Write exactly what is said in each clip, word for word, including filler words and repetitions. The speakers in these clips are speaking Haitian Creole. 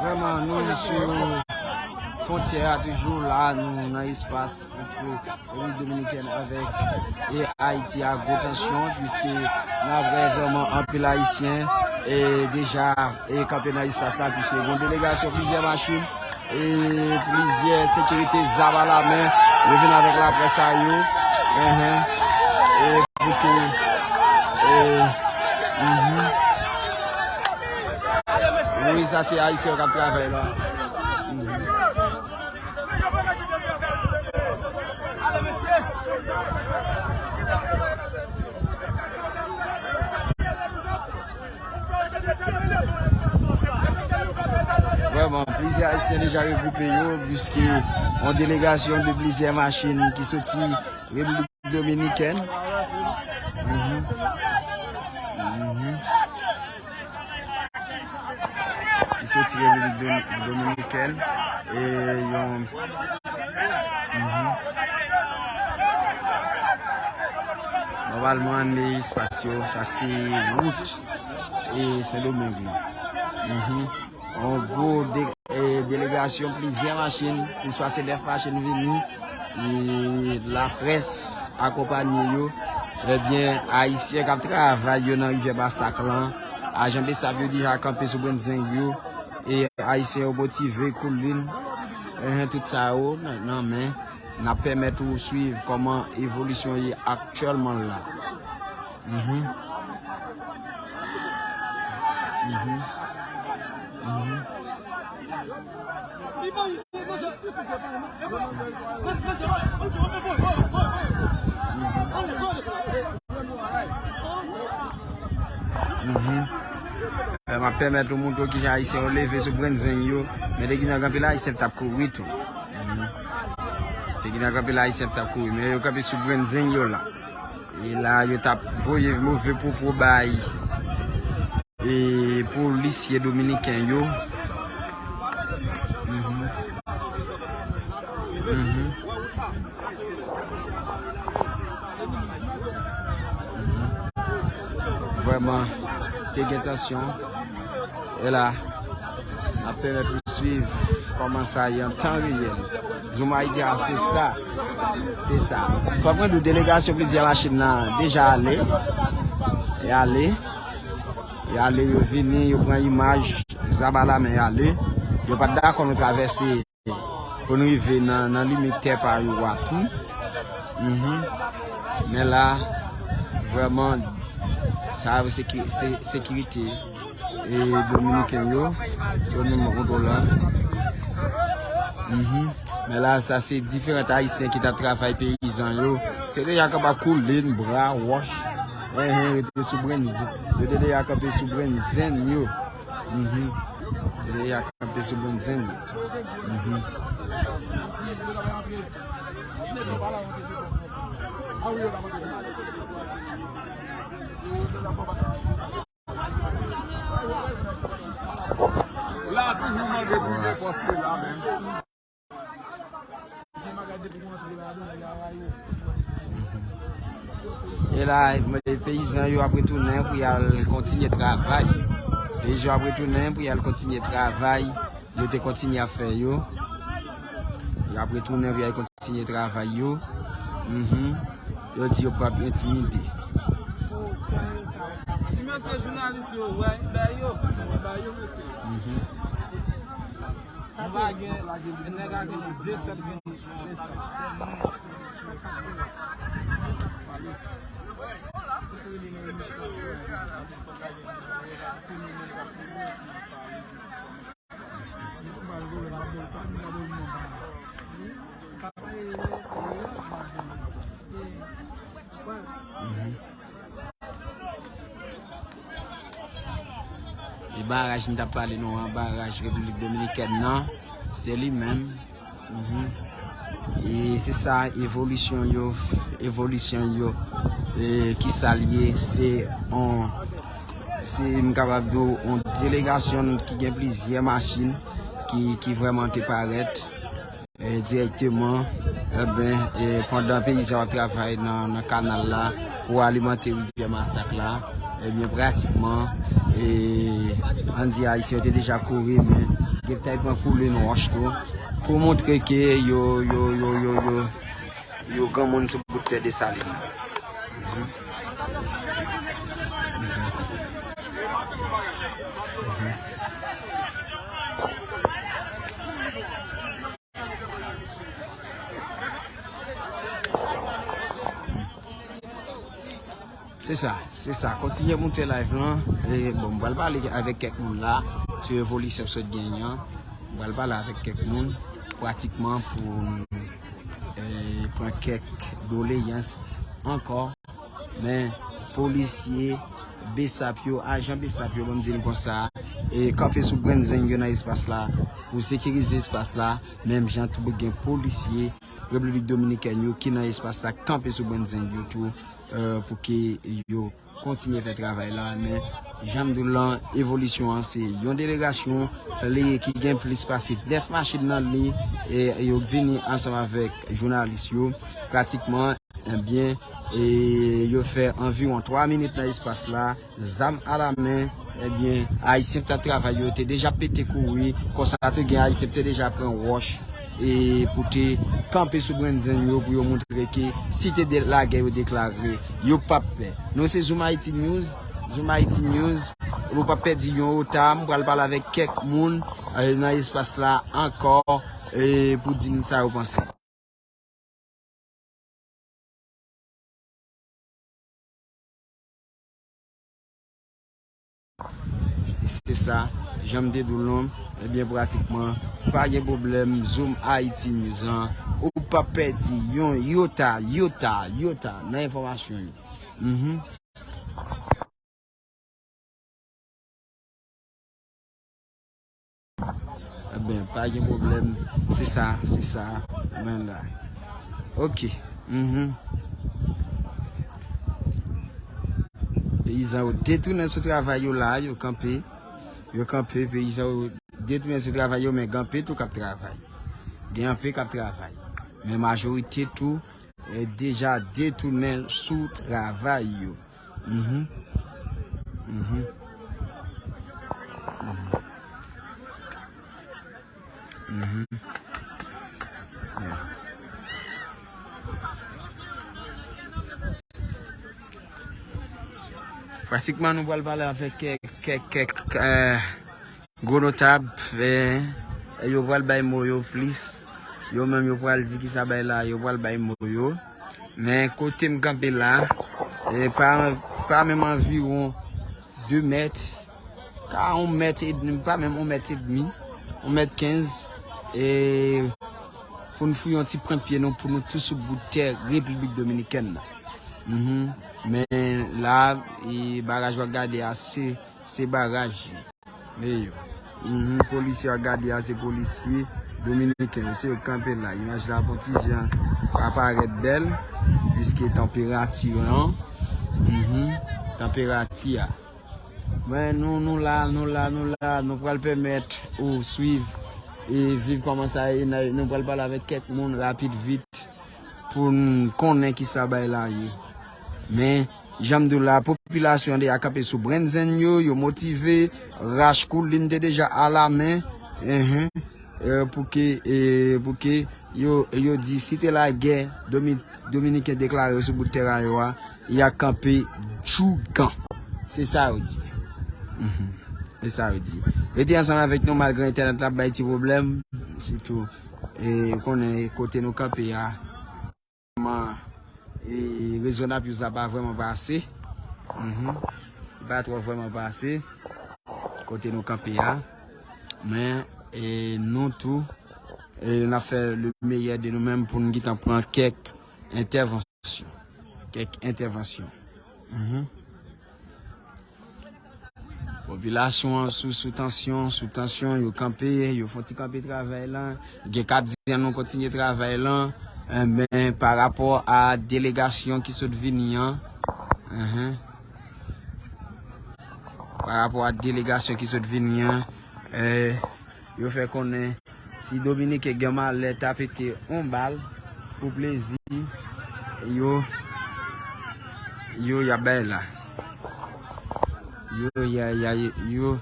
Vrèman, nou sou fwontyè a toujou la, nou nan espas antre Repiblik Dominikèn avèk e Ayiti a gwo tansyon, piske n ap wè vrèman anpil Ayisyen e deja e kanpe nan espas la, piske gen delegasyon plizyè machin e plizyè sekirite zam alamen, yo vin avèk laprès a yo. Enhen. E pou ke, e, mhm. Wi, sa se Ayisyen yo k ap travay la. Mhm. Vrèman, plizyè Ayisyen deja regwoupe yo, piske yon delegasyon de plizyè machin ki soti Repiblik Dominikèn. Mhm. Mhm. Ki soti Repiblik Domi-, Dominikèn. E yon, mhm. Nòmalman, ann espas yo, sa se wout e Sendomeng lan. Mhm. Yon gwo de-, e, delegasyon, plizyè machin, plis pase nèf machin vini. E laprès akonpanye yo. Ebyen, Ayisyen k ap travay yo nan Rivyè Basak lan, ajan BSAP yo deja kanpe sou brennzeng yo. E Ayisyen yo motive, koulin, enhen, tout sa yo nan, nan men. N ap pèmèt ou swiv kòman evolisyon ye aktyèlman la. Mhm. Mhm. Mhm. Mhm. Lè m ap pèmèt ou montre w kijan Ayisyen yo leve sou brennzeng yo, men te gen anpil Ayisyen k t ap kouri tou. Mhm. Te gen anpil Ayisyen k t ap kouri, men yo kanpe sou brennzeng yo la. E la, yo t ap voye move pwopo bay e polisye dominiken yo. Mhm. Mhm. Mhm. Vrèman, te gen tansyon. E la, n ap pèmèt ou swiv kòman sa ye an tan reyèl. Zoom Haïti a, se sa. Se sa. Fòk mwen di w, delegasyon plizyè machin nan deja ale. Y ale. Y ale, yo vini, yo pran imaj, zam alamen, y ale. Yo pa t dakò nou travèse pou n rive nan, nan limit tè pa yo a tou. Mhm. Men la, vrèman, sa yo se ki-, se sekirite e dominiken yo, se yo menm k ap kontwole la. Mhm. Men la, sa se diferan Ayisyen ki t ap travay peyizan yo. Te deja kapab koule n bra, wòch. Enhen, yo te sou brennzeng. Yo te deja kanpe sou brennzeng yo. Mhm. Yo te deja kanpe sou brennzeng yo. Mhm. La toujou mande pou gen pòs li la menm. E la, peyizan yo ap retounen pou y al kontinye travay. Peyizan yo ap retounen pou y al kontinye travay. Yo te kontinye ap fè yo. Y ap retounen pou y al kontinye travay yo. Mhm. Yo di yo p ap entimide. Ti mesye jounalis yo, wè, bay yo, bay yo, mesye. Mhm. Nou pa gen, nèg la se de sèt vin. Mhm. E baraj m t ap pale nou an, baraj Repiblik Dominikèn nan, se li menm. Mhm. E se sa, evolisyon yo, evolisyon yo, e kisa l ye, se on, se, m kapab di w, on delegasyon ki gen plizyè machin ki, ki vrèman te parèt, e, dirèkteman, enben, e, pandan peyizan yo ap travay nan, nan kanal la pou alimante rivyè Masak la, ebyen, pratikman, e, bandi ayisyen yo te deja kouri, men yo te pran koulin wòch tou pou montre ke yo, yo, yo, yo, yo, yo granmoun sou bout tè Desalin nan. Se sa, se sa. Kontinye moute live lan. E, bon, m pral pale avèk kèk moun la sou evolisyon k sot genyen an. M pral pale avèk kèk moun pratikman pou, e, pran kèk doleyans ankò. Men polisye besap yo, ajan besap yo, ban m di n konsa, e kanpe sou brenzeng yo nan espas la pou sekirize espas la, menm jan tou gen polisye Repiblik Dominikèn yo ki nan espas la kanpe sou brenzeng yo tou, e, pou ke yo kontinye fè travay la. Men jan m di w lan, evolisyon an se yon delegasyon li ki gen plis pase nèf machin nan li, e yo vini ansanm avèk jounalis yo pratikman. Ebyen, e yo fè anviwon twa minit nan espas la, zam alamen. Ebyen, Ayisyen k t ap travay yo te deja pete kouri, konsa tou gen Ayisyen k te deja pran wòch, e pou te kanpe sou brenzeng yo, pou yo montre ke si te de lagè yo deklare, yo p ap pè. Nou se Zoom Haiti News, Zoom Haiti News, ou p ap pèdi yon ota, m pral pale avèk kèk moun, e, nan espas la ankò, e, pou di n sa yo panse. Se sa, jan m te di w lan, ebyen, pratikman, pa gen pwoblèm, Zoom Haiti News an, ou p ap pèdi yon yota, yota, yota nan enfòmasyon yo. Mhm. Ebyen, pa gen pwoblèm. Se sa, se sa. Men la. Ok. Mhm. Peyizan yo detounen sou travay yo la, yo kanpe. Yo kanpe, peyizan yo detounen sou travay yo, men gen anpil tou k ap travay. Gen anpil k ap travay. Men majorite tou, e, deja detounen sou travay yo. Mhm. Mhm. Mhm. Mhm. Yeah. Pratikman, nou pral pale avèk kèk, kèk, kèk, e, gwo notab, e, yo pral bay mo yo plis. Yo menm yo pral di kisa bay la, yo pral bay mo yo. Men kote m kanpe la, e, pa, pa menm anviwon de mèt, ka yon mèt edmi, pa menm yon mèt edmi, yon mèt kenz, e, pou n fouye yon ti pwent pye nou, pou nou tou sou bout tè Repiblik Dominikèn nan. Mhm. Men la, e, baraj w ap gade a, se, se baraj li. Men yo. Mhm, polisye w ap gade a, se polisye dominiken yo. Se yo k kanpe la. Imaj la ap yon ti jan pa parèt bèl, piske tanperati lan. Mhm, tanperati a. Men nou, nou la, nou la, nou la, nou pral pèmèt ou swiv e viv kòman sa ye. Nou pral pale avèk kèk moun rapid vit pou n konnen kisa bay la ye. Men, jan m di w la, popilasyon an deja kanpe sou brenzeng yo, yo motive, rach koulin te deja alamen, enhen, e, pou ke, e, pou ke yo, yo di si te lagè Domi-, Dominiken deklare yo sou bout tèren yo a, y a kanpe djougan. Se sa yo di. Mhm. Se sa yo di. Rete ansanm avèk nou malgre entènèt la ap bay ti pwoblèm, sitou, e, konnen kote nou kanpe a. Kòman, e, rezo n ap use la pa vrèman pase. Mhm. Li pa twò vrèman pase kote nou kanpe a. Men, e, nou tou, e, n ap fè le meyè de nou menm pou n gentan pran kèk entèvansyon. Kèk entèvansyon. Mhm. Popilasyon an sou, sou tansyon, sou tansyon, yo kanpe, yo fè yon ti kanpe travay lan. Gen k ap di an nou kontinye travay lan. Enben, pa rapò a delegasyon ki sot vini an, enhen. Pa rapò a delegasyon ki sot vini an, e, yo fè konnen si Dominiken gen malè ta pete yon bal pou plezi, yo, yo, y ap bay la. Yo, y a, y a, yo,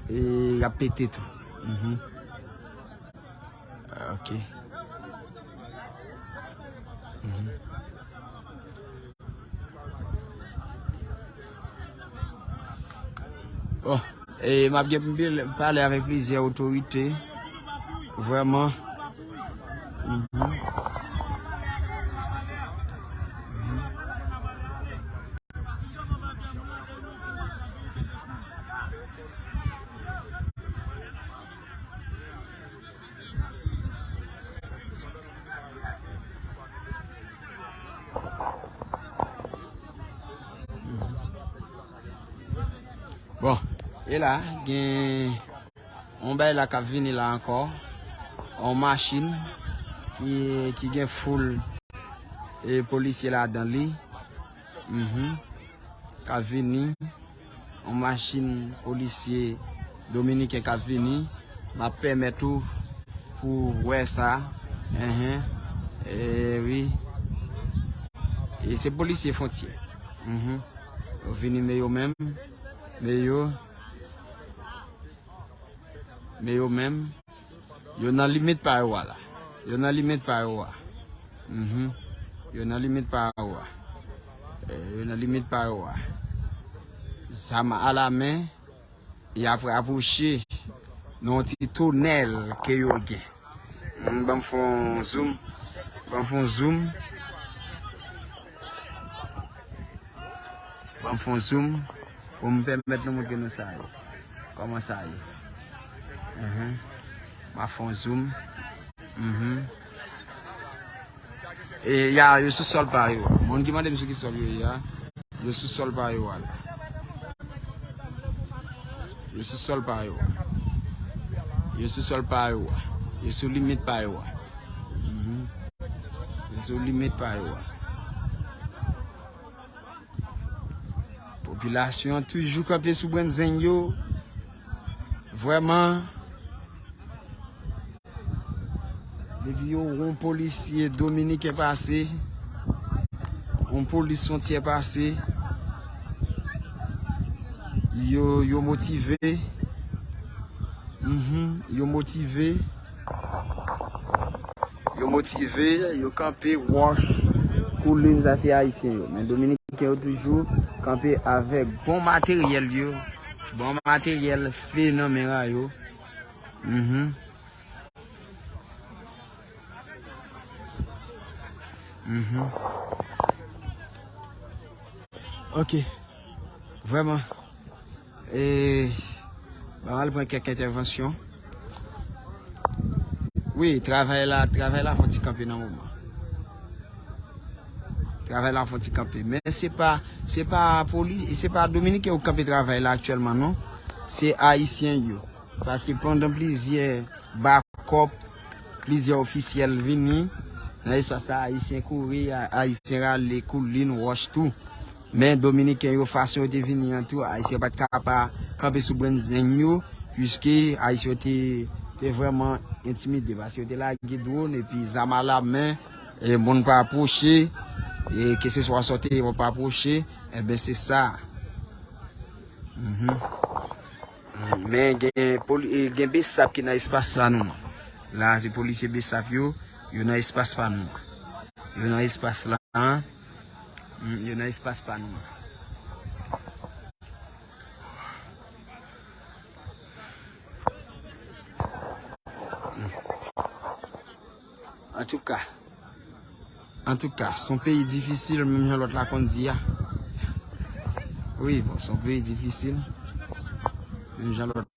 e y ap pete tou. Mhm. Ok. Mhm. Bon, e m ap gen pou m pale avèk plizyè otorite. Vrèman. Mhm. Bon, e la, gen yon bagay la k ap vini la ankò. Yon machin ki, ki gen foul e polisye ladan li. Mhm. K ap vini. Yon machin polisye dominiken k ap vini. M ap pèmèt ou pou w wè sa. Enhen. E wi. E se polisye fwontyè. Mhm. Yo vini, men yo menm. Men yo. Men yo menm. Yo nan limit pa yo a la. Yo nan limit pa yo a. Mhm. Yo nan limit pa yo a. Eh, yo nan limit pa yo a. Zam alamen, y ap rapwoche nan yon ti tonèl ke yo gen. Hmm, ban m fè yon zoom. Ban m fè yon zoom. Ban m fè yon zoom pou m pèmèt nou montre nou sa ye. Kòman sa ye? Mhm. M ap fè yon zoom. Mhm. E ya, yo sou sòl pa yo. Moun ki mande m sou ki sòl yo ye a, yo sou sòl pa yo a la. Yo sou sòl pa yo a. Yo sou sòl pa yo a. Yo sou limit pa yo a. Mhm. Yo sou limit pa yo a. Popilasyon an toujou kanpe sou brennzeng yo. Vrèman, depi yo wè yon polisye dominiken pase, yon polis fwontyè pase, yo, yo motive. Mhm, yo motive. Yo motive, yo kanpe, wòch, koulin, sa se Ayisyen yo. Men Dominiken yo toujou kanpe avèk bon materyèl yo. Bon materyèl fenòmèn yo. Mhm. Mhm. Ok. Vrèman. E, ban m al pran kèk entèvansyon. Wi, travay la, travay la fè yon ti kanpe nan moman. Travay la fè yon ti kanpe. Men se pa, se pa polis, se pa dominiken yo k kanpe travay la aktyèlman, non. Se ayisyen yo. Paske pandan plizyè bakòp, plizyè ofisyèl vini nan espas la, ayisyen kouri, a-, ayisyen rale koulin, wòch tou. Men dominiken yo, fason yo te vini an tou, ayisyen yo pa t ka pa kanpe sou brennzeng yo, piske ayisyen yo te, te vrèman entimide, paske yo te lage dwòn epi zam alamen, e moun pa apwoche, e keseswa sa w te ye, moun pa apwoche, enben se sa. Mhm. Men gen poli-, e, gen besap ki nan espas la, non. La, se polisye besap yo, yo nan espas pa nou. Yo nan espas la, hmm, yo nan espas pa nou. Antouka, antouka, se yon peyi difisil, menm jan lòt la konn di a. Wi, bon, se yon peyi difisil, menm jan lòt